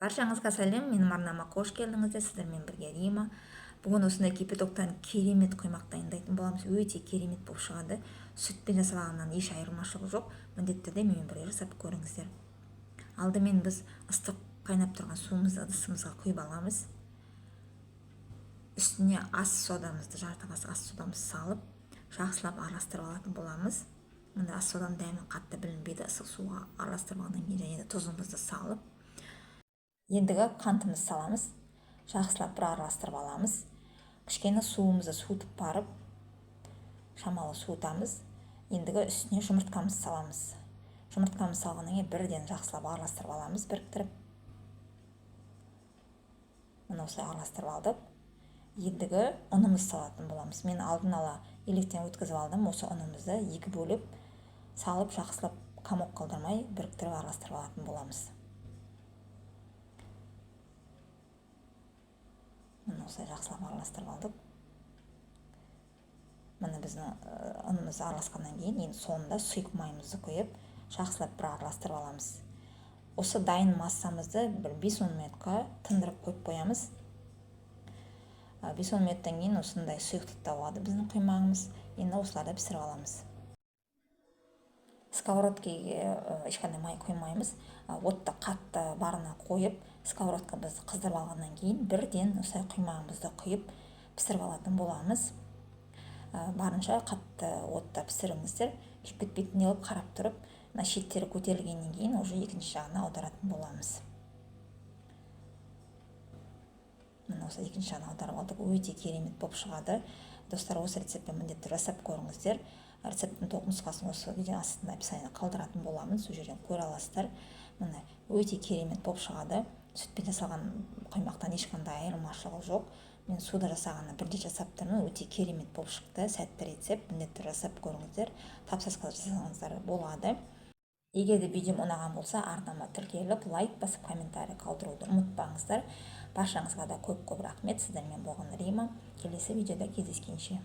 Баршаңызға сәлем, менің арнама қош келдіңіздер. Сіздермен бірге Рима. Бүгін осындай кипятоктан керемет құймақ дайындайтын боламыз. Өте керемет болып шығады. Сүтпен жасалғаннан еш айырмашылығы жоқ. Міндетті түрде менімен бірге жасап көріңіздер. Алдымен біз ыстық қайнап тұрған суымызды ыдысымызға құйып аламыз. Үстіне ас содамызды, жарты қасық ас содамызды салып, жақсылап араластырып алатын боламыз. Мында ас соданың дәмі қатты білінбейді. Ысық суға араластырып алғаннан кейін және де тұзымызды салып, ендігі қантымызды саламыз. Жақсылап бір араластырып аламыз. Кішкене суымызды суытып барып, шамалы суытамыз. Ендігі үстіне жұмыртқамызды саламыз. Жұмыртқамызды салғаннан кейін бірден жақсылап араластырып аламыз, біріктіріп. Міне, осылай араластырып алдық. Ендігі ұнымызды салатын боламыз. Мен алдын ала електен өткізіп алдым. Осы ұнымызды екі бөліп салып, жақсылап комок қалдырмай біріктіріп араластырып алатын боламыз. Міне, осылай жақсылап араластырып алдық. Міне, біздің ұнымыз араласқаннан кейін енді соңында сұйық майымызды құйып, жақсылап бір араластырып аламыз. Осы дайын массамызды бір 5-10 минутқа тындырып қойып қоямыз. 5-10 минуттан кейін осындай сұйықтықта болады біздің құймағымыз. Енді осыларды пісіріп аламыз. Сковородкеге ешқандай май құймаймыз. Отты қатты барына қойып, сковородкамызды қыздырып алғаннан кейін бірден осылай құймағымызды құйып пісіріп алатын боламыз. Барынша қатты отта пісіріңіздер, күйіп кетпейтіндей қылып қарап тұрып, мына шеттері көтерілгеннен кейін уже екінші жағына аударатын боламыз. Міне, осы екінші жағына аударып алдық. Өте керемет болып шығады. Достар, осы рецептпен міндетті жасап көріңіздер. Рецепттің толық нұсқасын осы видеоның астында описаниеда қалдыратын боламын, сол жерден көре аласыздар. Міне, өте керемет болып шығады. Сүтпен жасалған құймақтан ешқандай айырмашылығы жоқ. Мен суда жасағанды бірде жасап тұрмын, өте керемет болып шықты. Сәтті рецепт, міндетті жасап көріңіздер. Тапсырысқа жасасаңыздар болады. Егер де видеом ұнаған болса, арнама тіркеліп, лайк басып, комментарий қалдыруды ұмытпаңыздар. Баршаңызға да көп-көп рахмет. Сіздермен болған Рима. Келесі видеода кездескенше.